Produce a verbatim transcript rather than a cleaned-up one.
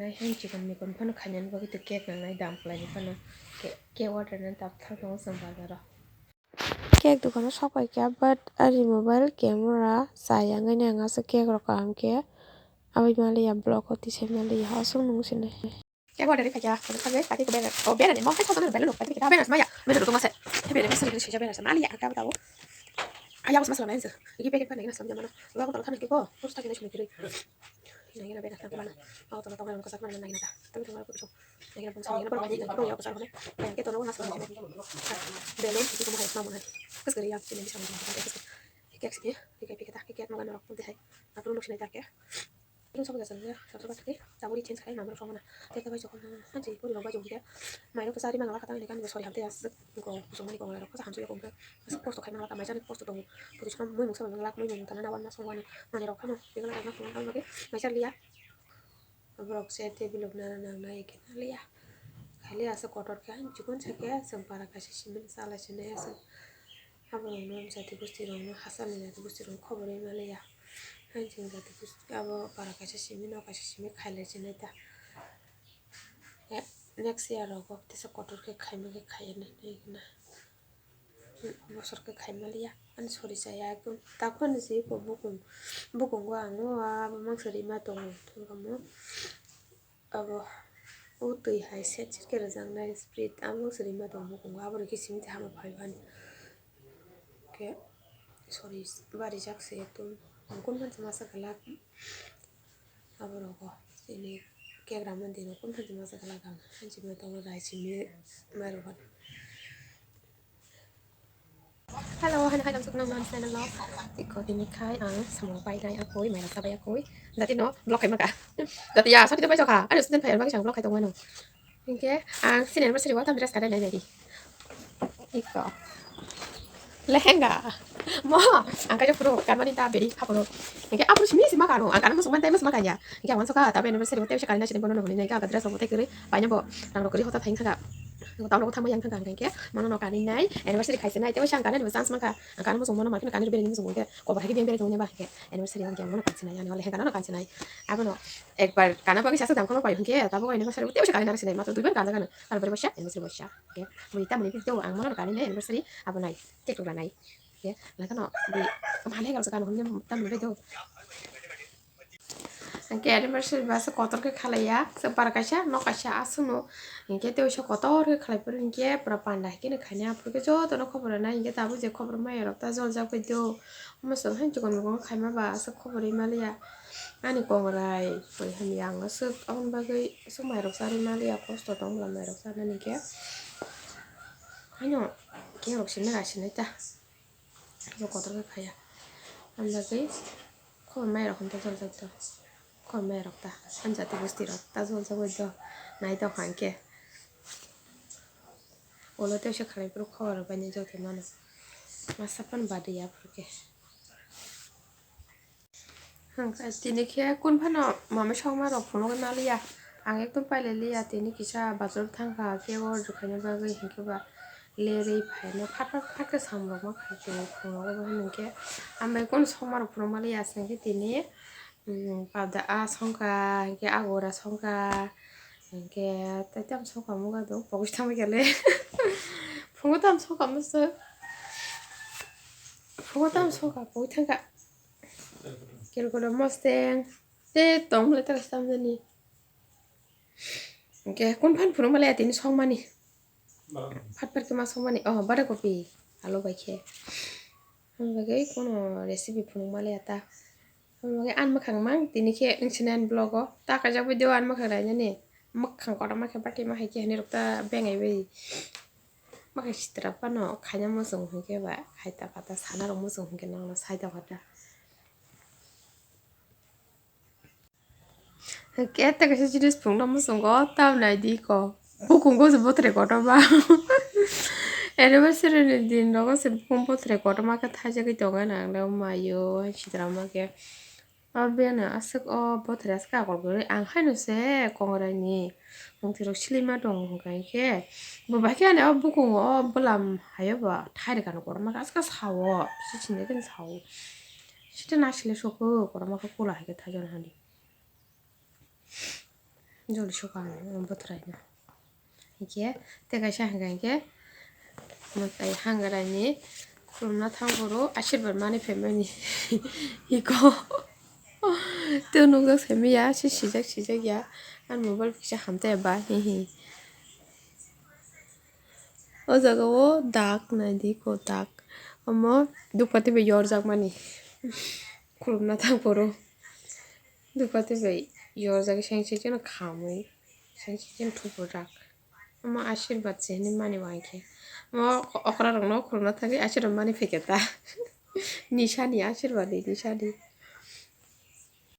Nai hai chikon mikon phano khainani bagwi tei cake nangnai dam kwlaini phano. Cake, cake order nani tabuk thang tongo chwng bazaro. Cake dukano sok pai kha, but ani mobile camera chaya wngwi nai ang aswk cake rok kaham khe. Aboni maliya vlog o tisai maliya aswk nung sinai. Cake order khaikha, khaikha, khaikha, khaikha, banner. Oh, banner ni mo hai thothano belai nuk, khaikha, banner maya, banner tongma se. Happy anniversary hinwi swijak banner se, maliya ang kha tabuk. Ayang sama sama nai se. Iki packet pa nai na sama mano. Lago talo thani ko, terus thani sini kiri. Nai na banner tang mano. Oh, tama tama nang kasak mano nai na ta. Tapi tama ko iso. Nai na bungsa nai na bungsa nai na bungsa nai na. Yang ke tolo na sama. Belum itu kamu hai mau nai. Kes kiri yang sini bisa mau. Kes kiri. Iki packet ta, packet mau kan rok pun dihai. Aku lu sini ta ke. Iring sobo jasa nungya, sabsa bathakhe, tabuk ri change khai, mamrok songmana. Tei kabai jokhon, hanchi, pori rok bai jongkhe, mairok kisa ri mangala khatang ni kan, sorry, hamtei aswk, ko, kusuk mani kongla rok, kasa hamsok yakung khe, aswk posto khai mangala, maisani posto tongo, pori sono mui mungsa bai mangala, mui mung tana nawan ma songwani, mani rok phano, bigala rok ma songwani, bagwi, maisar liya. Borok se tei bilok nana nangnai khe liya. Khai liya aswk kotor khe, hanchi kun sakhe, aswk bara kaisa simi salai sinai aswk. Aborokno jati gosti rokno, hachal ni jati gosti rokno khobor wi maliya. Hai chwng jati gosti abo para kaisa simi, no kaisa simi khailai sinai ta. Eh, next year rogo tesa kotor khe khaima khe khaiya nai nai na. Bosor khe khai maliya. Ani sori chaya ekdom. Takhwani se eko bukung, bukungo ang o abo mangsa rima tongo. Tongkha mo. Abo o twi hai set set khe rwjaknai sprit, amo swrwima tongo bukungo, abo rwkhe simi twi hama phai mani. Khe sorry, barijak se ekdom, nokol mansa masa kwlak. Abo rogo chini kegra mandi nokol mansa masa kwlak ang, hanchi ma tongo rai simi ma rwkha. Hello, hano hai lamsok nang non channel lo. Iko tini khai ang samung pai nai akui, mai rasa bai akui. Dati no vlog khai maka. Dati ya, sati to pai soka. Ano student khai bagi sang vlog khai tong mano. Hingke ang sini anniversary wa tam dress kada nai nai di. Iko. Lehenga. Mo, ang kajo puro kamani ta beri hapuro. Hingke apuro simi sima karo, ang kana musuk man tai musuk man kanya. Hingke ang soka ta anniversary wa te bisa kali na sini bono no honi nai ka dress wa te kiri. Paina bo, rang rok kiri hota thain thaka. Tang rok thangma yang thangka hingke. Mano no kani nai, anniversary khai se nai, te bisa ang kana ni chance mangka. Ang kana musuk mano market kani beri musuk mangke. Kobar hagi beri tong ba hingke. Anniversary ang mono kansi nai, ani ole hengka no kansi nai. Abono ekbar kana bagi sasa dam kono pai hingke. Tabo anniversary te bisa kani nai sinai, matro duibar kana kana. Kalo beri bosya, anniversary bosya. Oke. Mui ta mui video ang mono kani nai anniversary abo nai. Cake rok nai. Oke. Laka no di male kalo kana hum tam video. Hingke anniversary ba se kotor ke khalaiya, se bar kaisa, nok kaisa aswkno. Hingke tei oisa kotor ke khalai phuru hingke pura panda hai khe no khaina aphuru khe jotono khobor rwnai hingke tabuk je khobor maya rok ta joljak bai do. Omo chwng hai chikon mukuno khaima ba aswk khobor wi maliya. Ani kongrai twi hamya ang aswk aboni bagwi aswk mairok charwi maliya, kosto tong bwla mairok charnani khe. Haino khe rok simi ra sinai ta. Bo kotor khe khaya. Ang bagwi khobor mai rok hwn ta joljak do. Khobor mai rok ta. Ani jati gosti rok ta joljak bai do. Nai tong kha hwnkhe. Ulo tei se khalai phuru khobor rok bai nai joto mano. Masa phano bade ya phuru khe. Hwnkhe tini khe kun phano mami sokma rok phunugwi maliya. Ang ekdom pailai liya tini kisa bazar thangkha kebo rwkhaina bagwi hinkhe ba lerwi phaino phat phat phat khe samung rok ma khai tongo phunukgo bo hinkhe. Ang bai kun sokma rok phunuk maliya aswk hinkhe tini, um, pada a songkha hinkhe agora songkha hinkhe tei tamo songkha muga do pokis thangbai kha le phungo tamo songkha musu phungo tamo songkha pokis thangkha. Kelkolo mosteng. Te tong le ta samjani. Oke, kun phan phunuk male tini songmani. Phat phat khe ma songmani. Oh, bada kopi. Alo bai khe. Ang bagwi kono recipe phunuk male ta. Ang bagwi an makhang mang tini khe wngsinai vlog o. Ta kajak video an makhang rainani. Makhang kotor ma khe bati ma hai khe hani rok ta bengai bai. Makhang sitra pano khaina muchung hwnkhe ba. Hai ta pata sana rok muchung hwnkhe nangno sai ta pata. Kete kaisa jinis phungna muchungo, tamni di ko. Bukungo se bothre kotorma. Anniversary ni din rogo se bukung bothre kotorma khe thaijagwi tongo, nang le mayo, hai sitra ma khe. Abo biyano aswk o bothre aswk kakol kwrwi, ang haino se kongrai ni mungtwi rok silima tongo hwnkha khe. Bo bai khe ani o bukungo o bwlam hayo bo thairwkano kotorma khe aswk sao, sisini khe sao. Site nasile soko kotorma khe kula hai khe thaijana hani. Joli sukha ang bothraino. Hinkhe tei kaisa hwnka hinkhe mwtai hangrani khulumna thang phuru asirwad mani phaimani hiko. Tei nukjak saimanya se sijak sijak ya ani mobile kisa hamtaya ba hihi. O jaga o dak naidi ko dak omo dukpati bai yorjak mani khulumna thang phuru. Dukpati bai yorjagwi sengsi chwngno khamwi sengsi chwng thupur rak. Omo asirwad se hinwi mani bo hinkhe. Omo okra rokno khulumna thangwi asirwad mani phaikha ta. Nisani asirwad ni nisani.